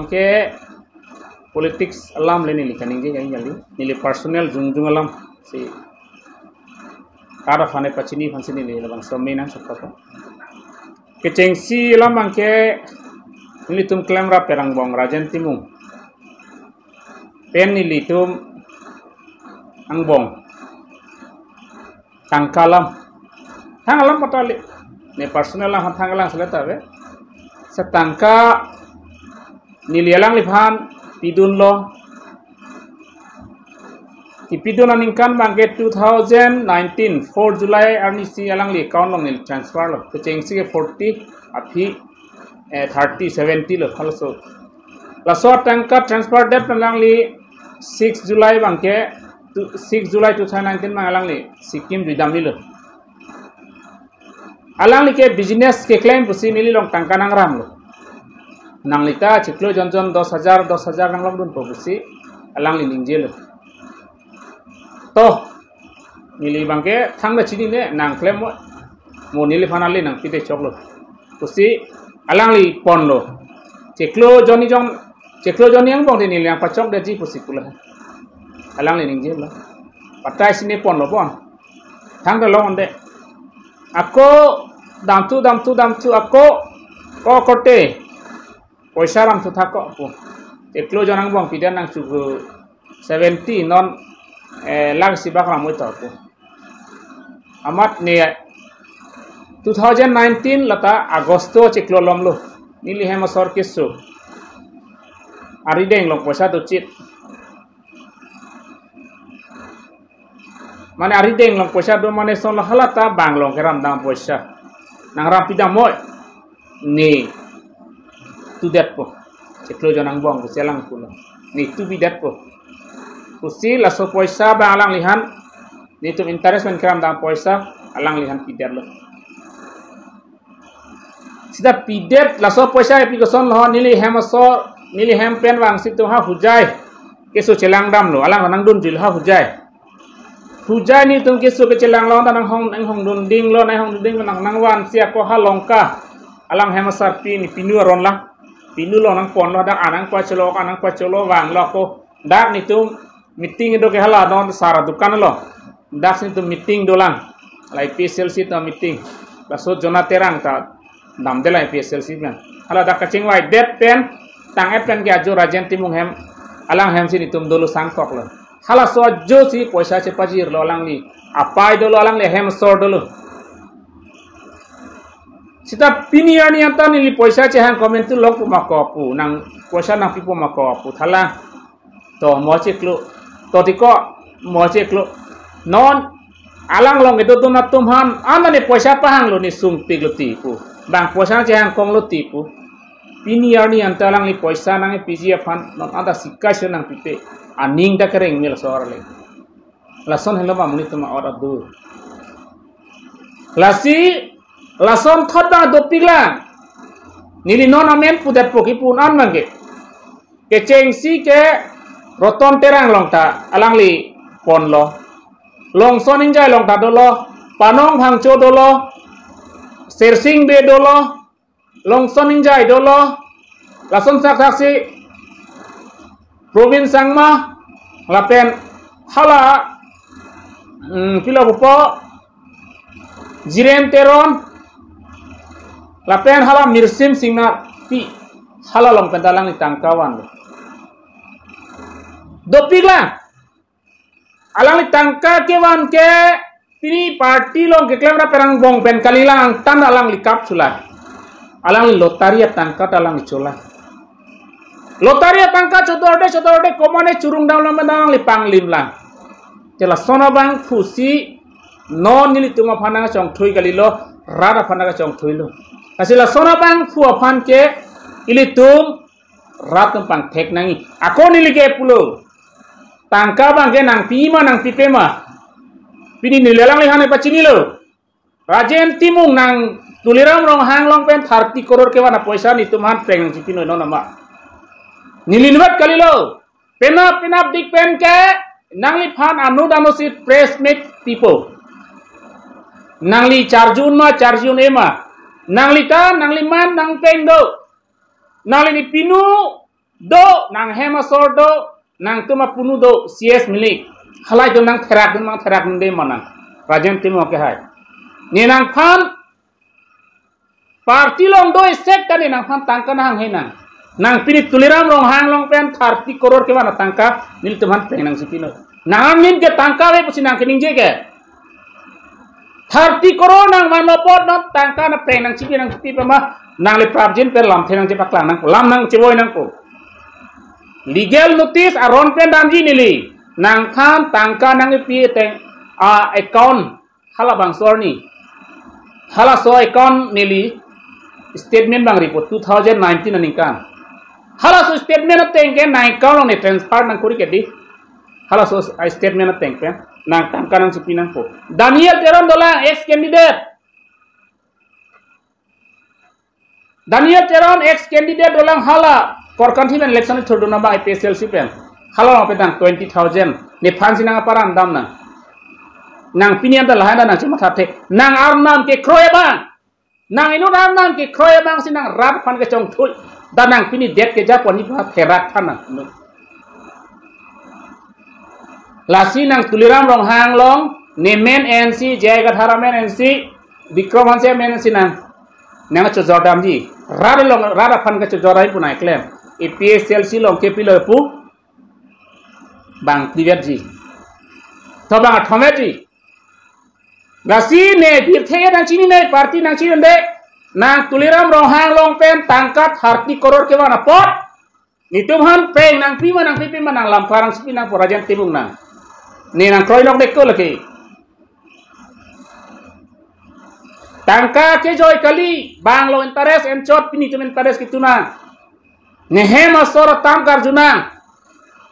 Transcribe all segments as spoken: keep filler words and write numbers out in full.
Ke politics alam le neli kaningje kali, neli personal jongjong alam si kado aphan pachini aphan si neli labangso main nangchokpo. Kechengsi alam abangke nelitum keklem rap-er angbong Rajen Timung pen nelitum angbong tangka alam, thang alam patali, ne personal alam thang alam sele ta ave. Setangka neli alangliphan pidunlo. Kipidun aningkan abangke two thousand nineteen four July arni si alangli account along neli transfer lo. Kechengsi ke forty, aphi eh, thirty, seventy lo, halaso. Laso atangka transfer det pen alangli six July abangke, tu-, six July two thousand nineteen abang alangli Sikkim juidam nilo. Alangli ke business keklem pusi neli along tangka nangramlo. Nangli ta chiklo jon jon dos hajar, dos hajar nanglongdunpo pusi alangli ningjelo. To, neli abangke thangta chinine, nang klem mo, mo neliphan ale nangpide choklo pusi alangli ponlo. Chiklo jon ni jon, chiklo jon ni angbong te neli nangpachokdetji pusi pulo. Alangli ningjelo. Patai si ne ponlo pon. Thangta longde. Ako damthu, damthu, damthu, ako ko korte poisa ramthu thak ko pu. Chiklo jon angbong pidet nangchuk seventy, non eh, lakh isi bak ram oi to pu. Amat ne two thousand nineteen lata Agosto chiklo lomlo. Neli hem asor keso. Arideng along poisa dochit. Mane arideng along poisa do mane lason lo, halata bang along keram dam poisa. Nangram pidam moi. Ne tudetpo. Chiklo jon angbong pusi alang pulo. Ne tu pidetpo. Pusi laso poisa abang alanglihan, netum interest pen keram dam poisa alanglihan pidetlo. Sita pidet laso poisa epi koson lo, neli hem asor, neli hem pen vangsi tu ha hujai keso chelang damlo, alang nangdunjilo ha hujai. Hujai netum keso kechelanglo ta nanghong, nanghongdundinglo, nanghongdunding nang, nangvansi ako ha Longka alang hem asarpi ne pinu aron lang. Pinu along nangponlo, dak anang pacholo, anang pacholo vanglo ako. Dak netum meeting do ke hala don sara dukan lo. Dak si netum meeting dolang. La APHLC atum meeting. Laso Jona Terang ta damde la APHLC pen. Hala dak kachingvaidet pen, tang-et pen ke ajo Rajen Timung hem, alang hem si netum dolo sangkoklo. Halaso ajo si poisa chepajirlo alangli. Apai dolo alangli hem asor dolo. Sita pini arni anta neli poisa chehang komantu longpo ma ko pu, nang poisa nangpipo ma ko pu thala. To mo chiklo. To tiko mo chiklo. Non alang along kedodun atum aphan, ana ne poisa pahanglo ne sungpiklo ti pu. Bang poisa chehang konglo ti pu. Pini arni anta alangli poisa nangpiji aphan non anta sikasho nangpipe. Aning ta kereng mil sor le. Lason helo ba monit atum a-ot adur. Lasi, lason thot abang dopiklang. Neli non amen pudetpo kipu-an abangke. Kechengsi ke Roton Terang along ta alangli ponlo. Longson Ingjai along ta dolo, Panong Phangcho dolo, Sersing Bey dolo, Longson Ingjai dolo, lason saksaksi Probin Sangma, lapen hala, hmm, pilo pupo, Jiren Teron, lapen hala Mirsim Singnar pi, hala along pen ta alangli tangka vanlo. Dopiklang. Alangli tangka kevan ke pini party along keklem rap-er angbong pen kalilang angtan alangli kap chula. Alangli lottery atangka ta alangli chula. Lottery atangka chodorde chodorde komane churung damlo pen alangli panglimlang. Te lason abangphu si non nelitum aphan nangchongthui kalilo, rat aphan nangchongthuilo. Lasi lason abangphu aphan ke ilitum rat atum pangthek nangji. Ako neli ke pulo. Tangka abangke nangpi ma nangpipe ma, pini neli alangli aphan pachinilo. Rajen Timung nang Tuliram Ronghang along pen thirty crore kevan apoisa netum aphan peng nangchipinoi non ma. Neli inutvet kalilo. Penap penapdik pen ke nangliphan anut anut si press meet pipo. Nangli charjun ma charjun-e ma. Nangli ta nangliman nangpeng do. Nangli ne pinu Do, nanghem asor do, nangtum apunu do, C S Milik. Halai do nang therak dun mang therak dun de manang. Rajen Timung ke hai. Ne nangphan party along do isek ta ne nangphan tangka nang hanghe nang. Nang pini Tuliram Ronghang along pen thirty crore kevan atangka nelitum aphan peng nangchipinoi. Nang amin ke tangka ave pusi nang keningje ke. Thirty crore nang vanlo apot non tangka nang peng nangchipi nangchipi pema nangli prapjin pen lamthe nangchepaklang nangpo, lam nangchevoi nangpo. Legal notice aron pen damji neli. Nangphan tangka nangkipi ateng a-account halabangso arni. Halaso account neli statement bang report two thousand nineteen aningkan. Halaso statement ateng ke nang account along ne transfer nangkori ke di. Halaso statement ateng pen nang tangka nangchipi nangpo. Daniel Teron dolang, ex candidate. Daniel Teron, ex candidate dolang, hala Korkanthi pen election thurdun abang A P H L C pen. Hala along pen tang twenty thousand. Nephan si nang aparan dam nang. Nang pini anta lahai nang chemathathe. Nang arnam kekroi abang. Nang inut arnam kekroi abang si nang rat aphan kechongthui. Dan nang pini det kejapon ni ba therak than nang. Lasi nang Tuliram Ronghang along, ne men N C, J I Kathar amen N C, Bikram Hanse amen N C nang. Nang chojor damji. Rat along, rat aphan kechojor ai punai klem. A P H L C along kepilo pu. Bang privet ji. To bang athomet ji. Lasi ne birthe nangchini nai party nangchini de. Nang Tuliram Ronghang along pen tangka thirty crore kevan apot. Netum aphan peng nangpi ma nangpipe ma nang lam parang sipi nangpo Rajen Timung nang. Ne nangkroi nok deko lake. Tangka kejoi kali, bang along interest enchot pini netum interest kitu nang. Nehem asor atam karju nang.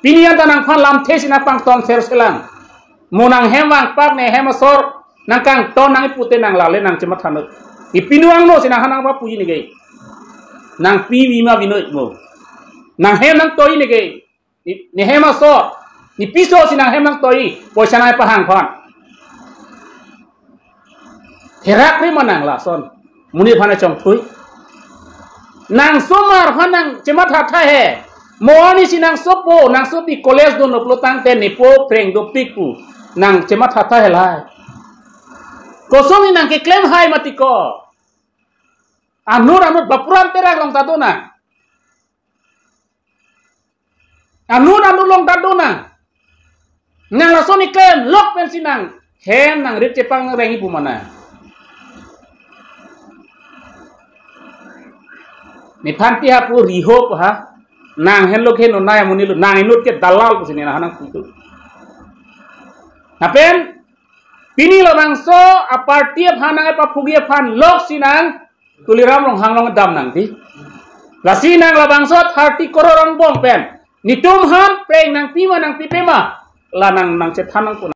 Pini anta nangphan lamthe si nangpangton ser selang. Mo nanghem vangpak nehem asor nangkangton nang ipute nang lale nang chemathanoi. Ipinu angno si nang hanang papuji neke. Nang pivi ma binoi mo. Nanghem nangtoi neke. Ne, nehem asor. Ne piso si nanghem nangtoi. Poisa nangpahang aphan. Therak ri ma nang lason. Monit aphan chongthui. Nang somar aphan nang chemathatha he. Mo arni si nang sopo, nang sopi college do noplo tangte nepo phreng dopik pu. Nang chemathatha he lahai. Kosong ni nang keklem hai mati ko. Anur anur bapuran terang along ta do nang. Anun anun along ta do nang. Nang lason iklem lok pensi nang. Hem nang rit chepang reng ipu mana. Nephan ti hapu riho pu ha. Nang henlo ke no nai amonit lo. Nang inut ke dalal pusi ne nang hanang putu. Lapen pini labangso aparty aphan nang epaphugi aphan lok si nang Tuliram Ronghang along dam nangji. Lasi nang labangso thirty crore angbong pen netum aphan phreng nangpi ma nangpipe ma, la nang nang chethan nangpo.